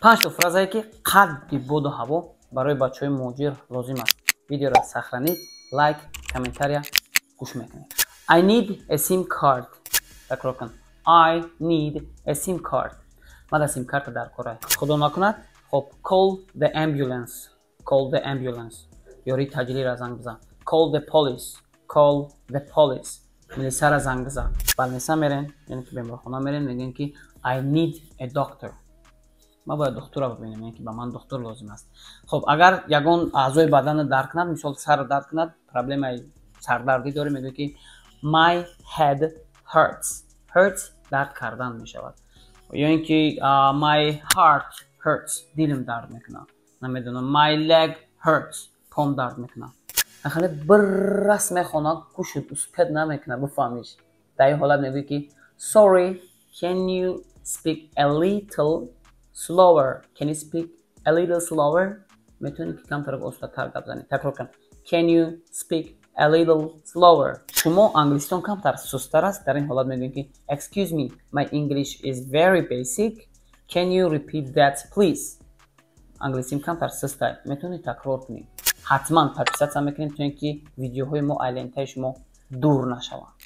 Панҷто фразае, ки қадди боду ҳаво барои бачаҳои муҳоҷир лозим аст. Видеоро сохранить, лайк, комментария гӯш мекунед. I need a SIM card. Такрор кун: I need a SIM card. Мада сим-карта дар кора. Худо накунад. Хоб, call the ambulance. Call the ambulance. Ёрии таъҷилиро занг бизан. Call the police. Call the police. Милисаро занг бизан. Больница мерен, яъне ки беморхона мерен, мегӯем, ки I need a doctor. Ман бояд духтурро бибинам, яъне ки ба ман духтур лозим аст. Хоб, агар ягон аъзои баданро дард кунад, мисол, сарро дард кунад, проблемаи сардардӣ дорем, мегӯем, ки my head hurts. Hurts дард кардан мешавад. Ё ин ки my heart hurts, дилам дард мекунад. Намедонам, my leg hurts, пом дард мекунад. Ахале биррас мехонад, гӯшут успеть намекунад бифаҳмиш. Дар ин ҳолат мегӯӣ, ки sorry, can you speak a little slower? Can you speak a little slower? Метавонӣ, ки камтар остатар гап занӣ? Такрор кун: can you speak a little slower? Шумо англиситон камтар сусттар аст. Дар ин ҳолат мегӯем, ки excuse me, my English is very basic, can you repeat that, please? Англисим камтар суста, метавонӣ такрор кунӣ? Ҳатман подписаться мекунем, то ин ки видеоҳои мо аз лентаи шумо дур нашаванд.